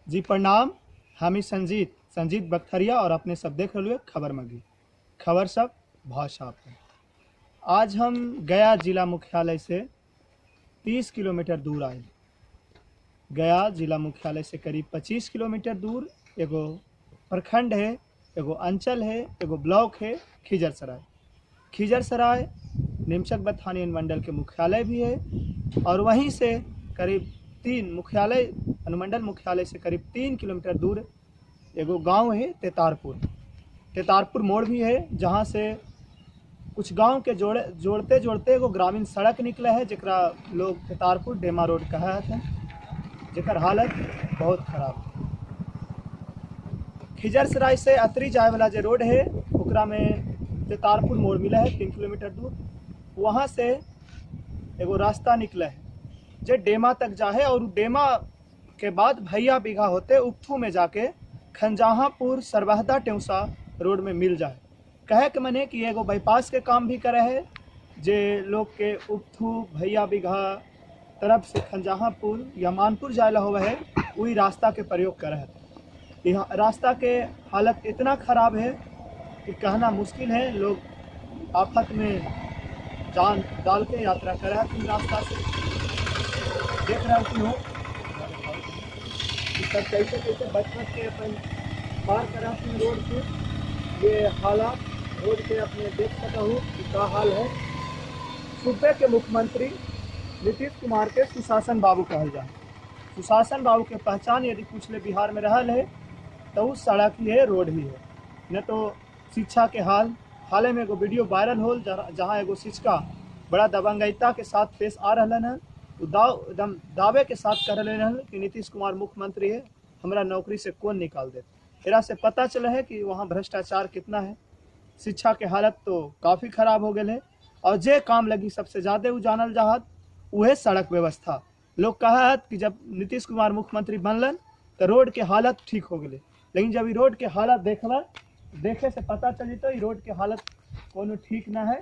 जी प्रणाम, हम ही संजीत संजीत बख्तरिया और अपने सब देख रहे हुए खबर मगी खबर सब भाषा पर। आज हम गया जिला मुख्यालय से 30 किलोमीटर दूर आए। गया जिला मुख्यालय से करीब 25 किलोमीटर दूर एगो प्रखंड है, एगो अंचल है, एगो ब्लॉक है खिजरसराय। खिजरसराय निमचक बथानी अनुमंडल के मुख्यालय भी है और वहीं से करीब तीन मुख्यालय अनुमंडल मुख्यालय से करीब 3 किलोमीटर दूर एगो गांव है तेतारपुर। तेतारपुर मोड़ भी है जहां से कुछ गांव के जोड़ते जोड़ते एगो ग्रामीण सड़क निकला है जरा लोग तेतारपुर डेमा रोड कहा है, जेकर हालत बहुत खराब है। खिजरसराय से अतरी जाए वाला जो रोड है ओकरा में तेतारपुर मोड़ मिला है 3 किलोमीटर दूर। वहाँ से एगो रास्ता निकला है जो डेमा तक जाए और डेमा के बाद भैया बीघा होते उपथू में जाके खंजाहापुर सरबहदा टेउसा रोड में मिल जाए। कहे के मने कि एगो बाईपास के काम भी करे है जे लोग के उपथू भैया बीघा तरफ से खंजाहापुर या मानपुर जाए हुआ है वही रास्ता के प्रयोग करे है। यहाँ रास्ता के हालत इतना ख़राब है कि कहना मुश्किल है। लोग आफत में जान डाल के यात्रा करे है रास्ता से। देख रहा हूँ कि सब कैसे कैसे बच बच के अपन पार करा रोड से। ये हालात रोड के अपने देख सका हूँ कि क्या हाल है। सूबे के मुख्यमंत्री नीतीश कुमार के सुशासन बाबू कहल जाए। सुशासन बाबू के पहचान यदि पूछले बिहार में रहल है तो उस सड़क ही है, रोड ही है। न तो शिक्षा के हाल हाल में एगो वीडियो वायरल होल जहाँ एगो शिक्षिका बड़ा दबंगईता के साथ पेश आ रहा है। एकदम दावे के साथ कर रहे हैं कि नीतीश कुमार मुख्यमंत्री है, हमारा नौकरी से कौन निकाल दे। एरा से पता चला है कि वहाँ भ्रष्टाचार कितना है। शिक्षा के हालत तो काफ़ी खराब हो गए है और जे काम लगी सबसे ज़्यादा वो जानल जाहत वह सड़क व्यवस्था। लोग कहा है कि जब नीतीश कुमार मुख्यमंत्री बनलन तो रोड के हालत ठीक हो गए, लेकिन जब ये रोड के हालत देखला देखे से पता चली तो ये रोड के हालत कोनो ठीक ना है।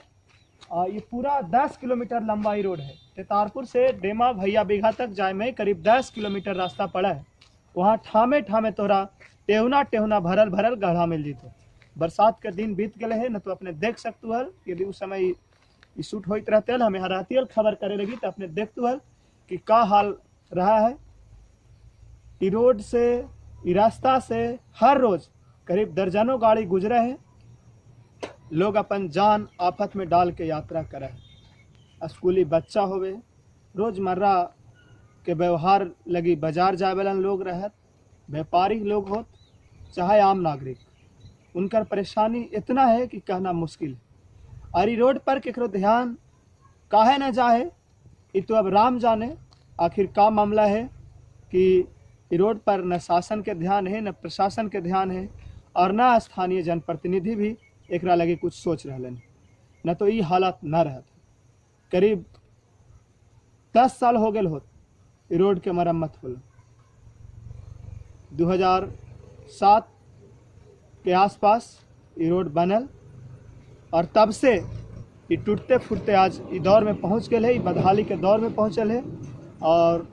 और ये पूरा 10 किलोमीटर लंबा ही रोड है। तेतारपुर से डेमा भैया बीघा तक जाए में करीब 10 किलोमीटर रास्ता पड़ा है। वहाँ ठामे ठामे तोरा टेहुना टेहुना भरल भरल गढ़ा मिल जीतो। बरसात के दिन बीत गए है न तो अपने देख सकतु हल। यदि उस समय शूट होते रहते हल, हमें रहती हल खबर करे लगी तो अपने देखतु हल कि का हाल रहा है। ई रोड से ई रास्ता से हर रोज करीब दर्जनों गाड़ी गुजरे है। लोग अपन जान आफत में डाल के यात्रा करे है। स्कूली बच्चा होवे, रोजमर्रा के व्यवहार लगी बाजार जाए वाला लोग रहत, व्यापारी लोग होत चाहे आम नागरिक, उनकर परेशानी इतना है कि कहना मुश्किल है। और ई रोड पर केकरो ध्यान काहे न जाए ये तो अब राम जाने आखिर का मामला है कि रोड पर न शासन के ध्यान है, न प्रशासन के ध्यान है और न स्थानीय जनप्रतिनिधि भी एकरा लगे कुछ सोच रहे हैं। न तो ये हालत न रहत। करीब 10 साल हो गए होत रोड के मरम्मत होल। 2007 के आसपास ये रोड बनल और तब से ये टूटते फूटते आज ई दौर में पहुँच गए है, ई बदहाली के दौर में पहुँचल है और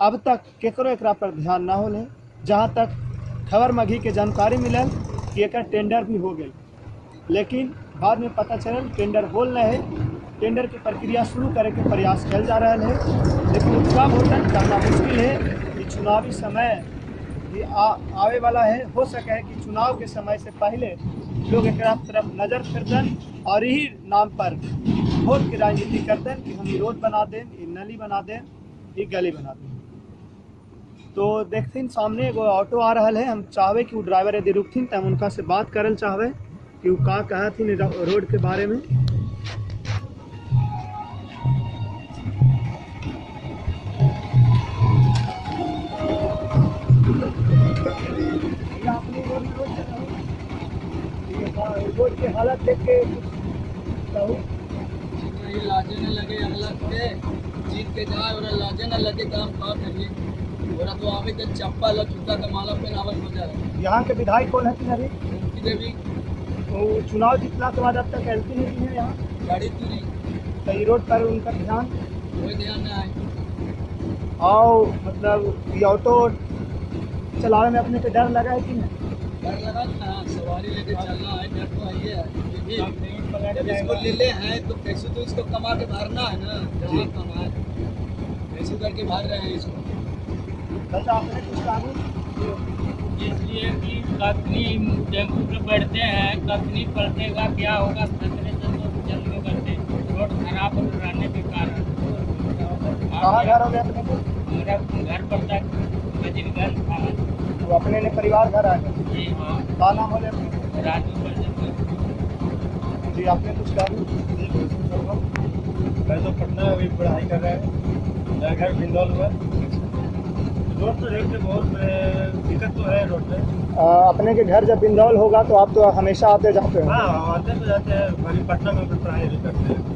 अब तक केकरो एकरा पर ध्यान ना होल है। जहाँ तक खबर मघी के जानकारी मिलल कि एकर टेंडर भी हो गई, लेकिन बाद में पता चलल टेंडर होल नहीं है। टेंडर की प्रक्रिया शुरू करे के प्रयास कल जा रहा है, लेकिन कब होता कहना मुश्किल है। कि चुनावी समय भी आवे वाला है, हो सके है कि चुनाव के समय से पहले लोग एकरा तरफ नज़र फेरदन और यही नाम पर वोट की राजनीति करदन कि हम ये रोड बना दें, ये नली बना दें, ये गली बना दें। तो देखथिन सामने एगो ऑटो आ रहा है। हम चाहवे कि वो ड्राइवर यदि रुकथिन तो हम उनका से बात करल चाहवे कि वो का कहथिन रोड के बारे में। रोड के हालत देख के कुछ कहूँ। लाजे न लगे अगला के जीत के जाए और लाजे न लगे काम का करिए। और तो आवे के चप्पल और जूता का माला पहनावल हो जाए। यहाँ के विधायक कौन है अभी? उनकी देवी। तो चुनाव जीतला के बाद अब तक एलपी नहीं है यहाँ गाड़ी तुरी तो ये रोड पर उनका ध्यान कोई ध्यान नहीं आए। आओ मतलब ये ऑटो चलावे में अपने के डर लगा है कि नहीं? डर लगा ना, सवारी लेके चलना है, डर तो है ही है। जब इसको ले ले हैं तो कैसे तो इसको कमा के भरना है ना, जहाँ कमाए कैसे करके भर रहे हैं इसको। बस आपने कुछ लागू इसलिए कि कखनी टेम्पू पे बैठते हैं, कखनी पलटेगा क्या होगा, खतरे से तो चलने करते, रोड खराब रहने के कारण। कहाँ घर हो गया अपने को? मेरा घर पड़ता है वजीरगंज थाना। तो अपने ने परिवार घर आ गया? जी हाँ। क्या नाम हो अपने? राजू प्रजापति। जी आपने कुछ लागू? मैं तो पटना अभी पढ़ाई कर रहा है, मेरा घर बिंदौल हुआ। रोड तो देखते बहुत दिक्कत तो है रोड पे। अपने के घर जब बिंदौल होगा तो आप तो हमेशा आते जाते हो? हाँ, आते तो जाते हैं, अभी पटना में भी पढ़ाई भी करते हैं।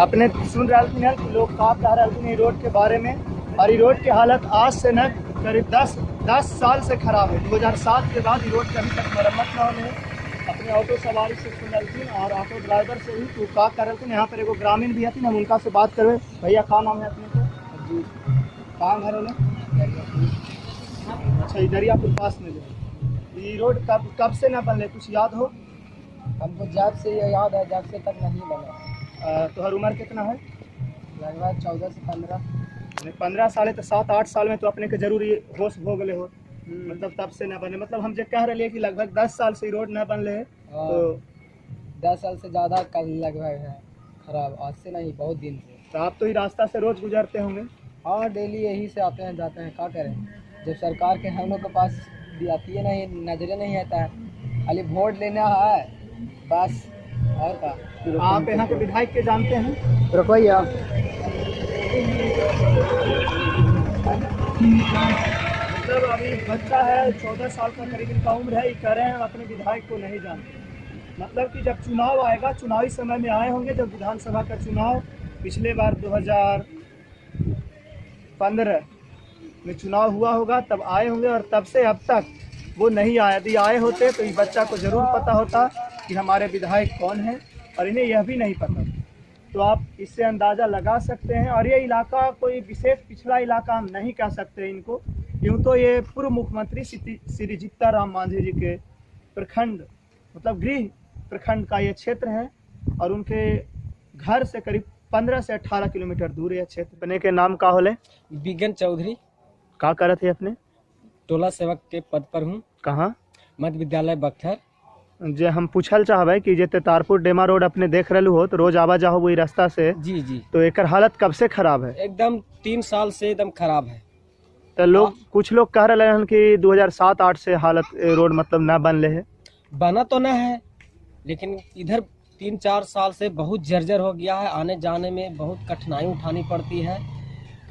अपने सुन रहे हैं कि लोग का कह रहे हैं रोड के बारे में, और ये रोड की हालत आज से न करीब 10 साल से ख़राब है। 2007 के बाद ये रोड की अभी तक मरम्मत न होने। अपने ऑटो सवारी से सुन रहे और ऑटो ड्राइवर से ही तो का कर रहे। यहाँ पर एगो ग्रामीण भी हथिन, हम उनका से बात करें। भैया का नाम है अपने को? जी कहाँ घर होने? अच्छा, ये दरियापुर पास में जो है। ये रोड कब कब से ना बनले, कुछ याद हो? हमको जब से ये याद है जब से तक नहीं बना। तोहर उम्र कितना है? लगभग 14 से 15। 15 साल है तो 7-8 साल में तो अपने के जरूर ये होश हो गए हो, मतलब तब से ना बने। मतलब हम जो कह रहे हैं कि लगभग 10 साल से रोड ना बनले है, तो 10 साल से ज़्यादा कल लगभग है खराब, आज से नहीं बहुत दिन से। तो आप तो ही रास्ता से रोज गुजरते होंगे? हाँ, डेली यही से आते हैं जाते हैं, क्या करें जब सरकार के हम लोग के पास आती है नहीं, नजरे नहीं आता है, खाली वोट लेना है बस, और का। आप यहाँ के विधायक के जानते हैं? रुकैया। मतलब अभी बच्चा है 14 साल का करीब इनका उम्र है, ये कह रहे हैं अपने विधायक को नहीं जानते। मतलब कि जब चुनाव आएगा, चुनावी समय में आए होंगे, जब विधानसभा का चुनाव पिछले बार 2015 में चुनाव हुआ होगा तब आए होंगे, और तब से अब तक वो नहीं आए। यदि आए होते तो इस बच्चा को ज़रूर पता होता कि हमारे विधायक कौन हैं, और इन्हें यह भी नहीं पता। तो आप इससे अंदाज़ा लगा सकते हैं। और ये इलाका कोई विशेष पिछड़ा इलाका हम नहीं कह सकते इनको, यूँ तो ये पूर्व मुख्यमंत्री श्री जीतन राम मांझी जी के प्रखंड, मतलब गृह प्रखंड का ये क्षेत्र है, और उनके घर से करीब 15 से 18 किलोमीटर दूर यह क्षेत्र। अपने के नाम का होले? बिगन चौधरी। का करत है अपने? टोला सेवक के पद पर हूँ। कहाँ? मध्य विद्यालय बख्तर। जे हम पूछल चाहबे कि जे तेतारपुर डेमा रोड अपने देख रहे हो तो रोज आवा जाहो वही रास्ता से? जी जी। तो एकर हालत कब से खराब है? एकदम 3 साल से एकदम खराब है। तो लोग कुछ लोग कह रहे हैं कि 2007-8 से हालत रोड मतलब ना बनले है। बना तो ना है, लेकिन इधर 3-4 साल से बहुत जर्जर हो गया है, आने जाने में बहुत कठिनाई उठानी पड़ती है,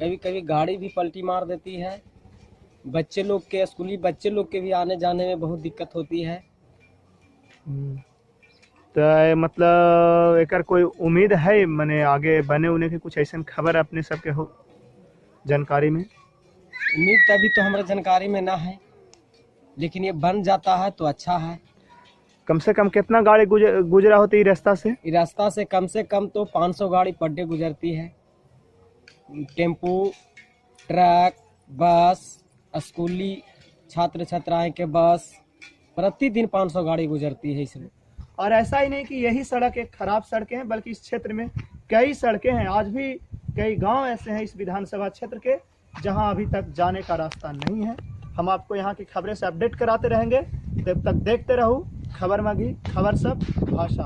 कभी कभी गाड़ी भी पलटी मार देती है, बच्चे लोग के, स्कूली बच्चे लोग के भी आने जाने में बहुत दिक्कत होती है। तो मतलब एकर कोई उम्मीद है माने आगे बने उने के कुछ ऐसा खबर अपने सबके हो जानकारी में? उम्मीद तभी तो हमारे जानकारी में ना है, लेकिन ये बन जाता है तो अच्छा है। कम से कम कितना गाड़ी गुजरा होती है रास्ता से? रास्ता से कम तो 500 गाड़ी पर डे गुजरती है, टेम्पू, ट्रक, बस, स्कूली छात्र छात्राएं के बस, प्रतिदिन 500 गाड़ी गुजरती है इसमें। और ऐसा ही नहीं कि यही सड़क एक खराब सड़कें हैं, बल्कि इस क्षेत्र में कई सड़कें हैं। आज भी कई गांव ऐसे हैं इस विधानसभा क्षेत्र के जहां अभी तक जाने का रास्ता नहीं है। हम आपको यहां की खबरें से अपडेट कराते रहेंगे, तब तक देखते रहो खबर मगी, खबर सब भाषा।